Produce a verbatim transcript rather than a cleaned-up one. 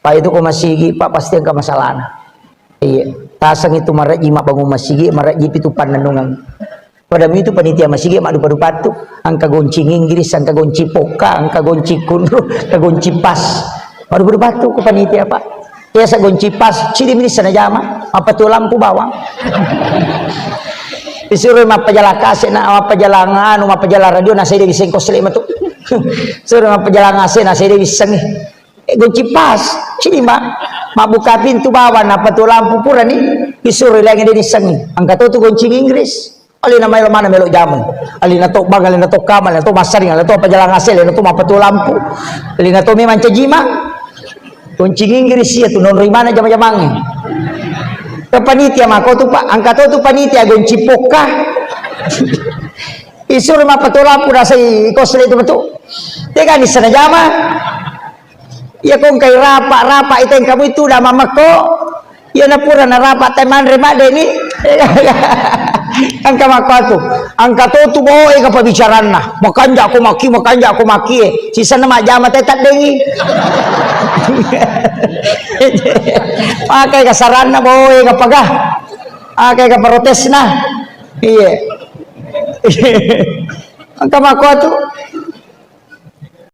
Pak, itu ko masigi, Pak, pasti engka masalahna. Iya, taseng itu marejji mabbangung masigi, marejji pitu pannennungeng. Pada mitu panitia masigi maddupa-dupattu, engka goncing Inggris, engka goncing pokka, engka goncing kunru, engka goncing pas. Maddupa-dupattu ku panitia, Pak. Biasa goncing pas, cidi minissa najama, mappatuo lampu bawang. Disuro mappajalang kaset, na mappajalang anu, mappajalang radio, na sedde wisseng kosle matu. Suro mappajalang A C, na sedde wissengi. Eh, goncing pas, cidi ma, mabbuka pintu bawang, nappa tuo lampu purani, disuro ilangi de nissengi. Engka to tu goncing Inggris. Alena maelo mana melo jamu. Alena to bang, alena to kamar, alena to massaring, alena to pajalang A C, alena to mappatuo lampu. Alena to memang cajima. Goncing Inggris iya tu nonroi mana jama-jamangnge. Ke panitia mako tu, Pak, engka to tu panitia goncing pokka. Isuro mappatuo lampu nasai kosle tu matu. Tega nissana jama. Iya ko engkai rapa, rapa iteng kamu itu udah mamekko. Iya na pura na rapa te manre madde ni. Engka makko atu. Engka to tu boe ka pabicaranna. Makanja ko maki, makanja ko maki. Sisanna majjama te taddengi. Pakai kasaranna boe ka paga. Pakai ka protesna. Iya. Engka makko atu.